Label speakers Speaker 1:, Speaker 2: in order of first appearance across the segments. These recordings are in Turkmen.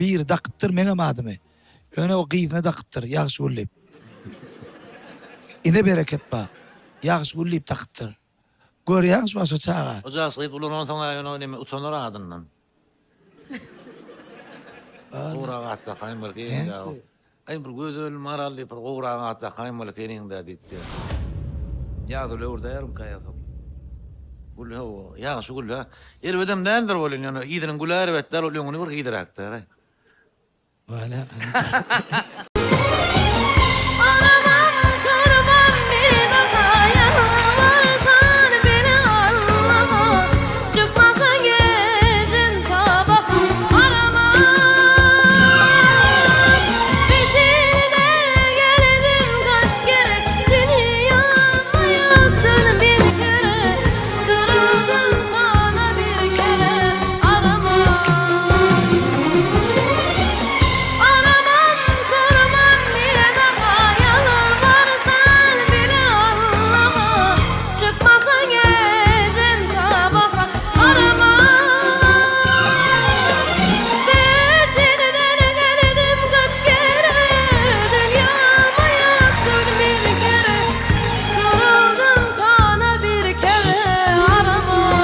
Speaker 1: Biri dakypdyr meňem adymy. Ýöne o gyzyna dakypdyr, Ýagşygül diýip. Ine bereket bar. Ýagşygül diýip dakypdyr. Görýäňmi şu başga çaga.
Speaker 2: O jas gyz ulanansoň-a ýöne neme utanar adyndan. Gowrak at dakaýyn bir gyzyň. Aý bir gözel maral diýip bir gowragyň at dakaýmaly ekeniň-dä diýipdir.
Speaker 1: Ýazgül öwürde ýarymka ýazgül.
Speaker 2: Gül hawa, ýagşy gül-ä. Erbedem däldir welin, ýöne yzynyň güli erbet däl, ol öňüni bir gyzyrakdyr-aý.
Speaker 1: Wala.
Speaker 3: Aramam sormam bir daha yalvarsan bile Allah'a Çıkmasa gecem sabaha aramam Peşinden geldim kaç kere Dünyamı yaktın bir kere Kırıldım sana bir kere aramam Aramam sormam bir daha Yalvarsan bile Allah'a Çıkmasa gecem sabaha Aramam Peşinden geldim kaç kere Dünyamı yaktın bir kere Kırıldım sana bir kere Aramam.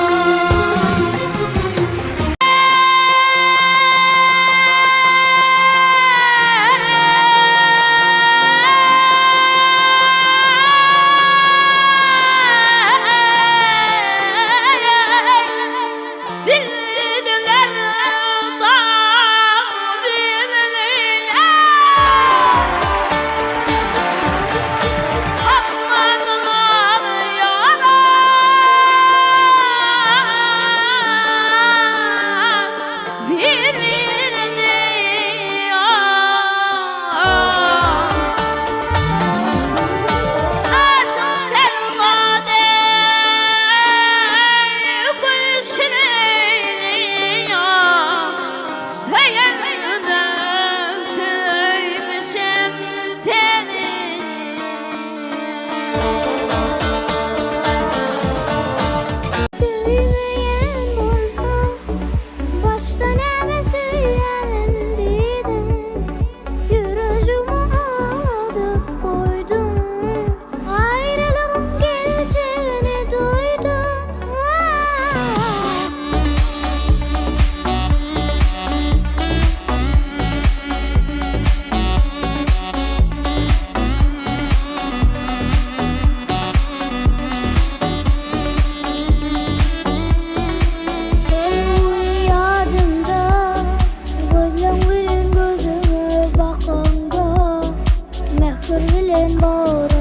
Speaker 4: Söýmeýän bolsaň, başda näme söýýärin diýdiň. Ýürejimi agladyp goýduň. Aýralygyň geljegini duýdum. Her gün ýadymda, gözleň bilen gözüme bakaňda, Mähir bilen bagryňa.